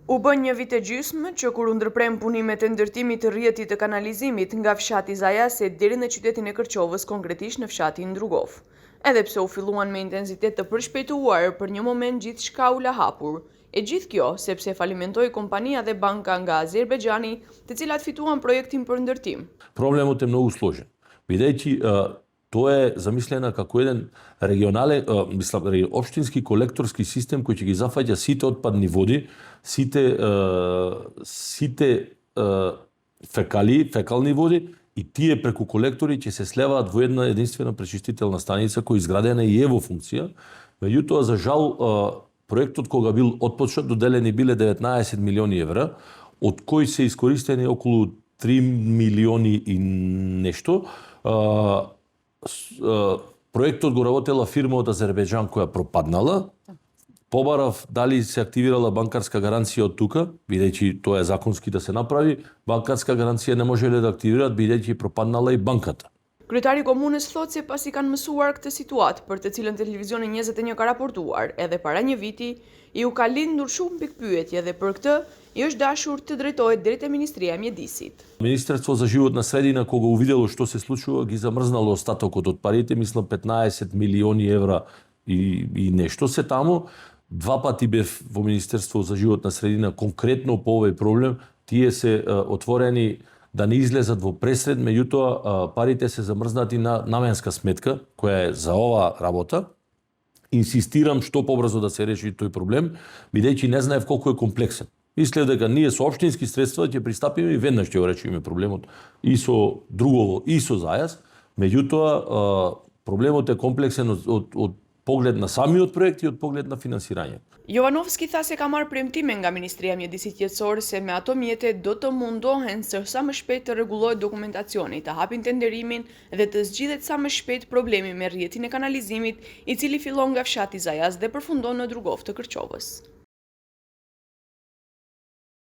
U bën një vit e gjysmë që kur u ndërprem punimet e ndërtimit të rrjetit të kanalizimit nga fshati Zajase deri në qytetin e Kërqovës, konkretisht në fshatin Drugov. Edhe pse u filluan me intensitet të përshpejtuar, për një moment gjithçka u la hapur. E gjithë kjo sepse falimentoi kompania dhe banka nga Azerbejxhani, të cilat fituan projektin për ndërtim. Проблемот е многу сложен, бидејќи тоа е замислена како еден регионален, општински колекторски систем кој ќе ги зафаќа сите отпадни води, сите фекални води и тие преку колектори ќе се слеваат во една единствена пречистителна станица која изградена и е во функција. Меѓутоа, за жал, проектот кога бил отпочнат, доделени биле 19 милиони евра, од кои се искористени околу 3 милиони и нешто. Проектот го работела фирма од Азербејџан која пропаднала. Побарав дали се активирала банкарска гаранција од тука, бидејќи тоа е законски да се направи. Банкарска гаранција не можеле да активираат бидејќи пропаднала и банката. Kryetari i komunës thot se pasi kanë mësuar këtë situatë për të cilën televizioni 21 ka raportuar edhe para një viti, i u ka lindur shumë pikpyetje dhe për këtë i është dashur të drejtohet drejt te Ministria e Mjedisit. Министерство за животна средина кога увидело што се случува, ги замрзнало остатокот од парите, мислам 15 милиони евра и нешто се таму. Два пати бев во Министерство за животна средина конкретно по овој проблем, тие се отворени да не излезат во пресред, меѓутоа парите се замрзнати на наменска сметка, која е за оваа работа. Инсистирам што побрзо да се реши тој проблем, бидејќи не знаев колку е комплексен. Мислев дека ние со општински средства ќе пристапиме и веднаш ќе го решиме проблемот и со Другово и со Зајас, меѓутоа проблемот е комплексен од поглед на самиот проект и од поглед на финансирање. Jovanovski tha se ka marrë premtime nga Ministria e Mjedisit Qetësor se me ato mjete do të mundohen sa më shpejt të rregullohet dokumentacioni, të hapin tenderimin dhe të zgjidhet sa më shpejt problemi me rrjetin e kanalizimit, i cili fillon nga fshati Zajaz dhe përfundon në Drugov të Kërqovës.